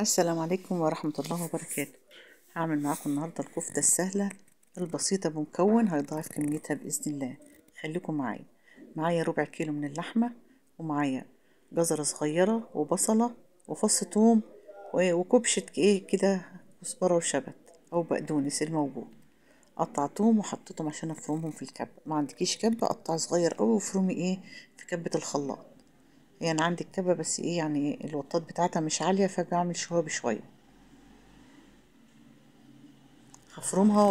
السلام عليكم ورحمة الله وبركاته. هعمل معاكم النهاردة الكفتة السهلة البسيطة بمكون هيضاعف كميتها بإذن الله. خليكم معايا. معايا ربع كيلو من اللحمة، ومعايا جزرة صغيرة وبصلة وفص ثوم وكبشة ايه كده كزبرة وشبت او بقدونس الموجود. قطعتهم وحطيتهم عشان افرمهم في الكبة. ما عندكيش كبة قطعي صغير قوي وافرمي ايه في كبة الخلاط. يعني عندي الكبة بس ايه يعني الوطات بتاعتها مش عالية، فبعمل شوية بشوية. هفرمها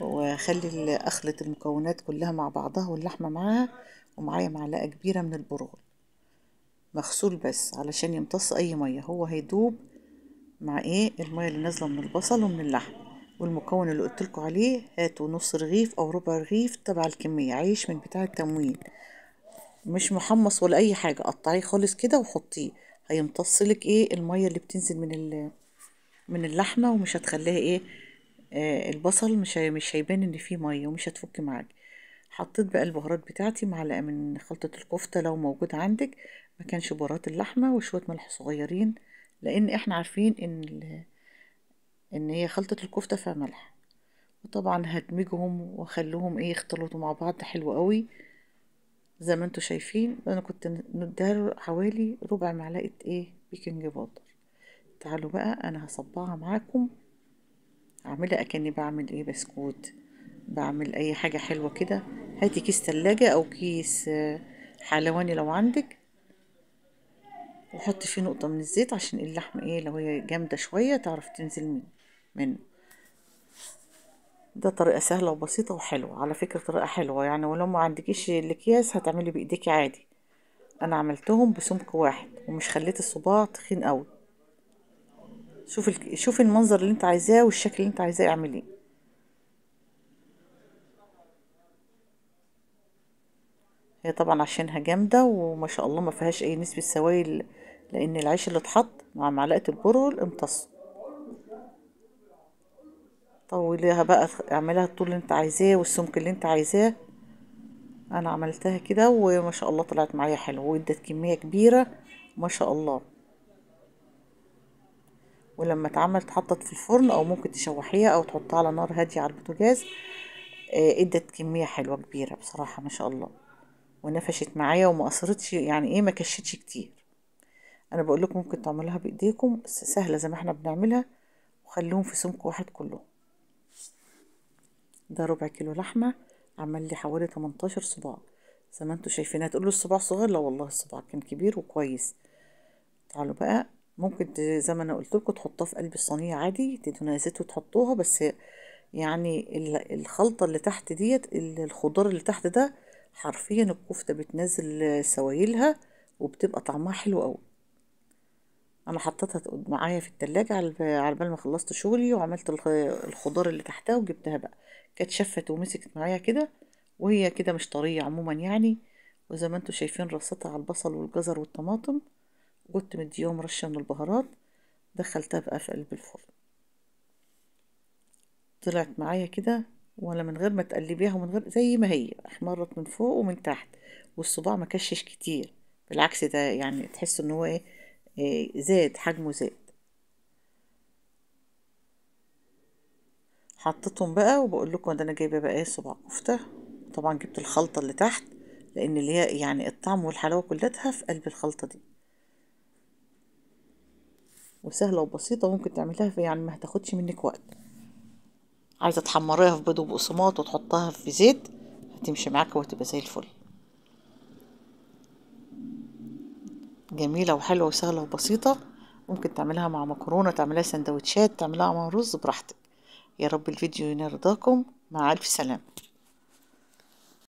واخلي اخلط المكونات كلها مع بعضها واللحمة معاها. ومعايا معلقة كبيرة من البرغل مغسول بس علشان يمتص اي مية، هو هيدوب مع ايه المية اللي نازلة من البصل ومن اللحم. والمكون اللي قلتلكوا عليه هاتوا نص رغيف او ربع رغيف تبع الكمية، عيش من بتاع التموين مش محمص ولا اي حاجة، قطعية خالص كده وحطيه، هيمتص لك ايه المية اللي بتنزل من اللحمة، ومش هتخليها ايه البصل مش هيبان ان فيه مية ومش هتفك معاك. حطيت بقى البهارات بتاعتي، معلقه من خلطه الكفتة لو موجود عندك، ما كانش بهارات اللحمة، وشوية ملح صغيرين لان احنا عارفين ان هي خلطه الكفتة فيها ملح. وطبعا هدمجهم واخليهم ايه يختلطوا مع بعض حلو قوي زي ما انتوا شايفين. انا كنت مديها حوالي ربع معلقه ايه baking powder. تعالوا بقى انا هصبعها معاكم، اعملها اكني بعمل ايه بسكوت، بعمل اي حاجة حلوة كده. هاتي كيس تلاجة او كيس حلواني لو عندك، وحطي فيه نقطة من الزيت عشان اللحمة ايه لو هي جامدة شوية تعرف تنزل منه. ده طريقه سهلة وبسيطة وحلوه على فكرة، طريقه حلوة يعني. ولو ما عندكيش الاكياس هتعملي بايديكي عادي. انا عملتهم بسمك واحد ومش خليت الصباع تخين قوي. شوفي المنظر اللي انت عايزاه والشكل اللي انت عايزاه اعمليه. هي طبعا عشانها جامدة وما شاء الله ما فيهاش اي نسبه سوائل، لان العيش اللي اتحط مع معلقه البرغل امتص. طوليها بقى، اعملها الطول اللي انت عايزاه والسمك اللي انت عايزاه. انا عملتها كده وما شاء الله طلعت معايا حلوة وادت كمية كبيرة ما شاء الله. ولما اتعمل اتحطت في الفرن او ممكن تشوحيها او تحطها على نار هادية على البوتاجاز، ادت كمية حلوة كبيرة بصراحة ما شاء الله، ونفشت معايا وما قصرتش يعني ايه ما كشتش كتير. انا بقول لكم ممكن تعملوها بايديكم سهلة زي ما احنا بنعملها، وخليهم في سمك واحد كلهم. ده ربع كيلو لحمه عمل لي حوالي 18 صباع زي ما انتوا شايفين. هتقولوا الصباع صغير، لا والله الصباع كان كبير وكويس. تعالوا بقى ممكن زي ما انا قلت لكم تحطوها في قلب الصينية عادي، تدهنها زيت وتحطوها، بس يعني الخلطة اللي تحت ديت الخضار اللي تحت ده حرفيا الكفتة بتنزل سوايلها وبتبقى طعمها حلو قوي. انا حطيتها معايا في التلاجة على بال ما خلصت شغلي وعملت الخضار اللي تحتها وجبتها بقى، كانت شفت ومسكت معايا كده، وهي كده مش طرية عموما يعني. وزي ما انتوا شايفين رصتها على البصل والجزر والطماطم، وكنت مديهم رشه من البهارات. دخلتها بقى في قلب الفرن، طلعت معايا كده ولا من غير ما تقلبيها ومن غير، زي ما هي احمرت من فوق ومن تحت، والصباع ما كشش كتير، بالعكس ده يعني تحس ان هو ايه زاد حجمه زاد. حطيتهم بقى وبقول لكم ده انا جايبه بقى ايه صباع كفته. طبعا جبت الخلطة اللي تحت لان اللي هي يعني الطعم والحلاوه كلها في قلب الخلطة دي، وسهلة وبسيطة ممكن تعمليها في يعني ما هتاخدش منك وقت. عايزه تحمريها في بيض وبقسماط وتحطها في زيت هتمشي معاك وهتبقى زي الفل. جميلة وحلوه وسهلة وبسيطة، ممكن تعملها مع مكرونه، تعملها سندوتشات، تعملها مع رز براحتك. يا رب الفيديو ينال رضاكم. مع الف سلامه.